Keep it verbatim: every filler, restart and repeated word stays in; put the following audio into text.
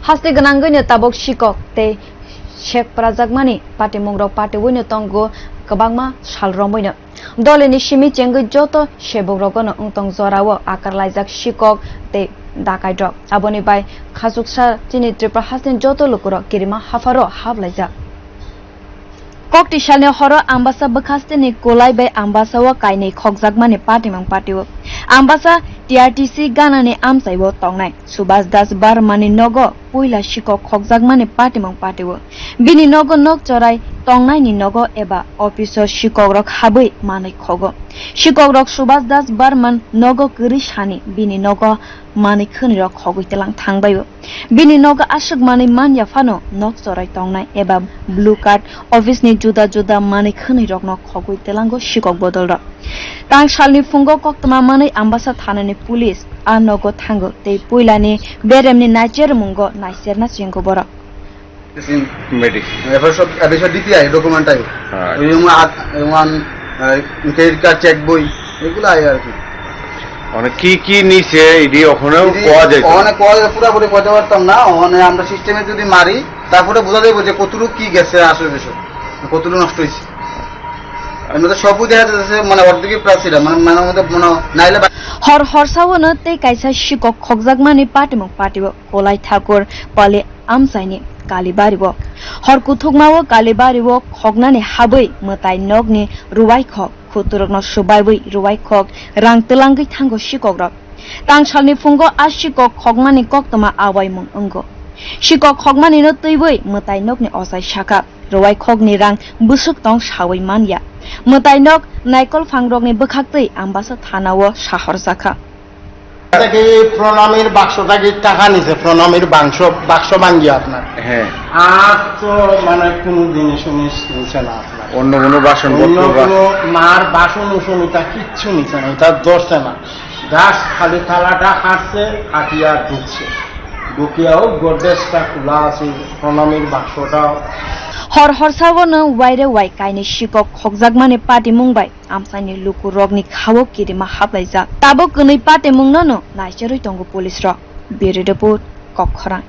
Haste gwnangwino tabuk sikok tei sek prajakmani patimungrok patiwino tongo kwbangma sal romwino. Dolini simi chengwi joto sebokrokno wngtong jorao akarlaijak sikok tei dakaitrok. Aboni bai khachuksa chini Tripura hasteni joto lukurok kirima hapharo hablaijak. Kokti salni horo Ambasa bwkhasteni Kolai bai Ambasao kainwi khokjakmani patimung patio. Ambasa T R T C ganani amchaibo tongnai Subhas Das Barmani nogo puila sikok khokjakmani patimung patio. Bini nogo nok chorai tongnaini nogo eba office-o sikokrok habwi manwi khogo. Sikokrok Subhas Das Barman nogo kwrwi sani bini nogo manwi khwnwirok khogwi tlang thangbaio. Bini nogo aswk manwi manya phano nok chorai tongnai eba blue card office ni juda juda manwi khwnwi rokno khogwi tlango sikok bodol rok. Tang salni phungo koktwma manwi Ambasa thanani police a nogo thango tei puilani beremni naichermungo naicherna chingo borok. Medic. এবার সব, এবার সব D P I document আইব। হ্যাঁ। ওই যেমন আ-, যেমন, আহ, credit card, check বই, এগুলো আইব আর কি। মানে কি কি নিছে, ইডি ওখানেও ইডি কোয়া যায় তো? ওখানে কোয়া যায়, পুরাপুরি কইতে পারতাম না। ওখানে আমরা সিস্টেমে যদি মারি, তারপরে বোঝা যাবে যে কতটুকু কি গেছে আসলে বিষয়, কতটুকু নষ্ট হয়েছে। এর মধ্যে সবই দেখা যাচ্ছে, মানে, অর্ধেকই প্রায় ছিল, মানে, মানে, আমাদের মনে হয়, নাইলে বা- Hor horsao no tei kaisa sikok khokjakmani patimung patio Kolai Thakur Pali amchaini Kalibari o. Hor kuthukmao Kalibari o khoknani habwi mwtai nokni ruwai khok, khuturokno subaiwi ruwai khok, rang twlangwi thango sikokrok. Tang salni phungo a sikok khokmani koktwma awaimung wngo. Sikok khokmanino twiwi mwtai nokni ochai sakha, ruwai khokni rang bwswk tong sawi manya. Mwtai nok naikol phangrokni bwkhaktwi Ambasa thanao sahorjakha. এটা কি প্রণামীর বাক্সটা কি টাকা নিছে? প্রণামীর বাক্স, বাক্স ভাঙ্গি আপনার? হ্যাঁ। আর তো মানে কোনো জিনিস উনিশ নিছে না আপনার। অন্য কোনো বাসনপত্র অন্য বা কোনো মার বাসন উসন এটা কিচ্ছু নিছে না, এটা ধরছে না। Just খালি তালাটা কাটছে, কাটিয়া ঢুকছে। ঢুকিয়াও গোদরেজটা খোলা আছে, প্রণামীর বাক্সটাও। Hor horsao no waire wai kainwi sikok khokjakmani patimung bai amchaini lukurokni khao kirima hablaijak. Tabuk kwnwi patimungno no naicherwi tongo police rok. Bureau Report, Kokkhorang.